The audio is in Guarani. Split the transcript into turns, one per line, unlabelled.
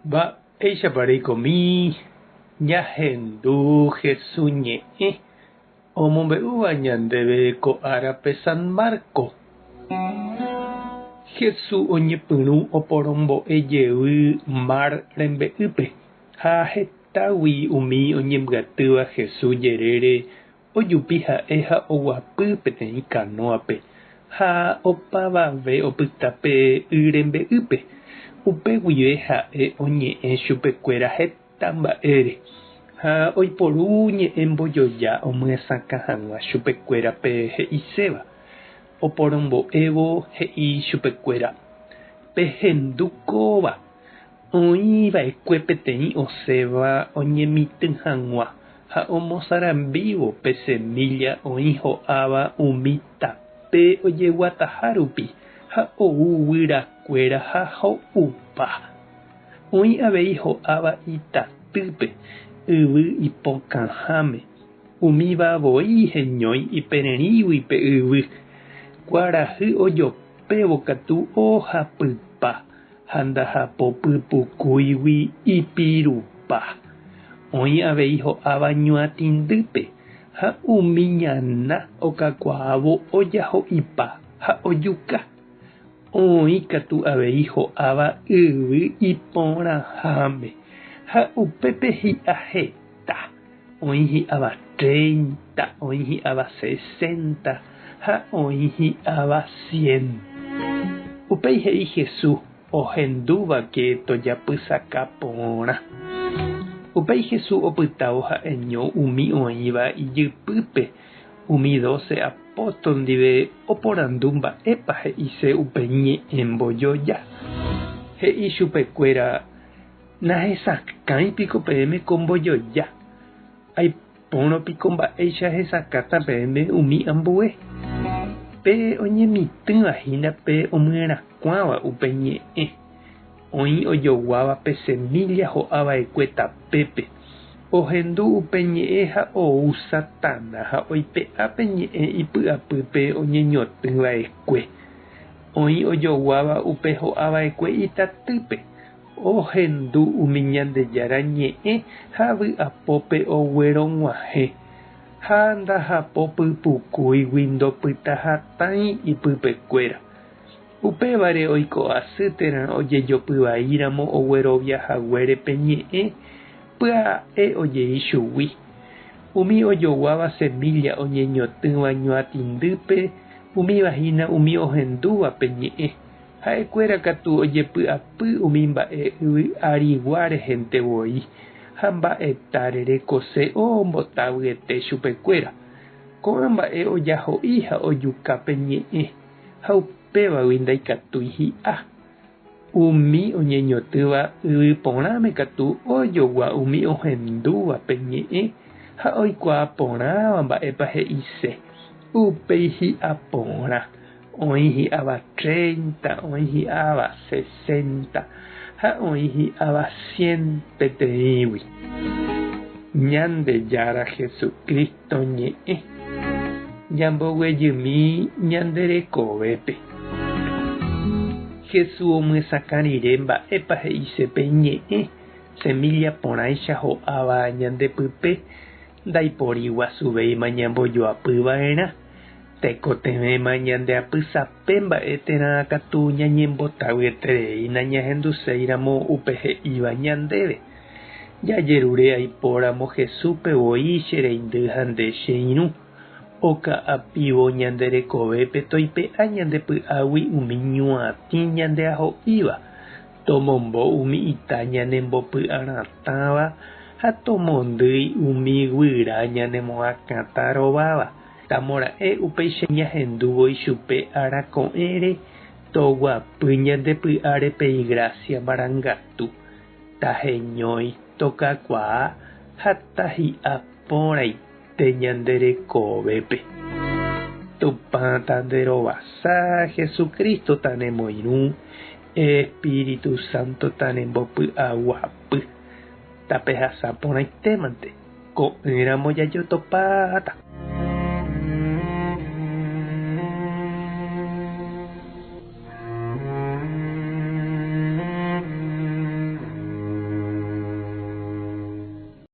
Mba'éichapa reikomi ñahendu Hesu ñe'ẽ omombe'úva ñandéve ko árape San Marco? Hesu oñepyrũ oporombo'e jey mar rembe'ýpe ha hetágui umi oñembyatýva Hesu jerére Ojupi ha'e ha oguapy peteĩ kanóape, ha opavave opyta pe y rembe'ýpe. Upe guive ha'e oñe'ẽ chupekuéra heta mba'ére, ha oiporu ñe'ẽ mbojoja omyesakã hag̃ua chupekuéra pe he'iséva. Oporombo'évo he'i chupekuéra, Pehendu kóva! Oĩ va'ekue peteĩ osẽva oñemitỹ hag̃ua ha omosarambívo pe semílla oĩ ho'áva umi tape ojeguataha rupi ha ou guyrakuéra ha ho'upa. Oĩ avei ho'áva itatýpe, yvy ipokãháme, umíva voi heñói ipererĩgui pe yvy, kuarahy ojopévo katu ohapypa. Ha ndahapopypukúigui ipirupa. Oĩ avei ho'áva ñuatĩndýpe, ha umi ñana okakuaávo ojaho'ipa ha ojuka. Oĩ katu avei ho'áva yvy iporãháme, ha upépe hi'a heta, oĩ hi'áva treinta, oĩ hi'áva sesenta ha oĩ hi'áva cien. Upéi he'i Jesús ohendúvake tojapysaka porã. Upéi Jesús opytávo ha'eño umi oĩva ijypýpe, umi doce apóstol ndive oporandu mba'épa he'ise upe ñe'ẽ mbojoja. He'i chupekuéra, Nahesakãi piko peẽme ko mbojoja? Aipórõ piko mba'éicha hesakãta peẽme umi ambue? Pe oñemitỹva hína pe omyerakuãva upe ñe'ẽ, oĩ ojoguáva pe semílla ho'a va'ekue tapépe. Ohendu upe ñe'ẽ ha ou Satana ha oipe'a pe ñe'ẽ ipy'apýpe oñeñotỹ va'ekue. Oĩ ojoguáva upe ho'a va'ekue itatýpe. Ohendu umi Ñandejára ñe'ẽ ha vy'apópe oguerog̃uahẽ, ha ndahapo pypukúigui ndopytahatãi ipypekuéra. Upévare oiko asy térã ojejopyvaíramo oguerovia haguére pe ñe'ẽ pya'e ojei chugui. Umi ojoguáva semílla oñeñotỹva ñuatĩndýpe, umíva hína umi ohendúva pe ñe'ẽ. Ha'ekuéra katu ojepy'apy umi mba'e yvy arigua rehente voi, ha mba'eta rerekose ombotavyete chupekuéra. Ko'ã mba'e ojaho'i ha ojuka pe ñe'ẽ, ha upévagui ndaikatúi hi'a. Umi oñeñotỹva yvy porãme katu ojogua umi ohendúva pe ñe'ẽ ha oikuaa porãva mba'épa he'ise, upéi hi'a porã. Oĩ hi'áva treinta, oĩ hi'áva sesenta ha oĩ hi'áva cien peteĩgui. Ñandejára Jesucristo ñe'ẽ ñamboguejymi ñande rekovépe. Jesús omyesakã rire mba'épa he'ise pe ñe'ẽ semilla porãicha ho'áva ñande pype, ndaipóri guasuvéima ñambojoapy va'erã. Tekotevẽma ñande apysape mba'e térã katu ñañembotavyeterei nañahenduséiramo upe he'íva ñandéve. Jajerure aipóramo Jesúspe voi che reindy ha nde che irũ, oka'apívo ñande rekovépe toipe'a ñande py'águi umi ñuatĩ ñandeaho'íva, tomombo umi ita ñanembopy'aratãva ha tomondýi umi guyra ñanemoakãtarováva. Tamora'e upéicha ñahendúvo ichupe ára ko'ẽre toguapy ñande py'áre pe igrásia marangatu, taheñói tokakuaa ha tahi'a porãite ñande rekovépe. Tupã tanderovasa, Jesucristo tanemoirũ, Espíritu Santo tanembopy'aguapy. Tapehasa porãitémante, ko'ẽramo jajotopáta.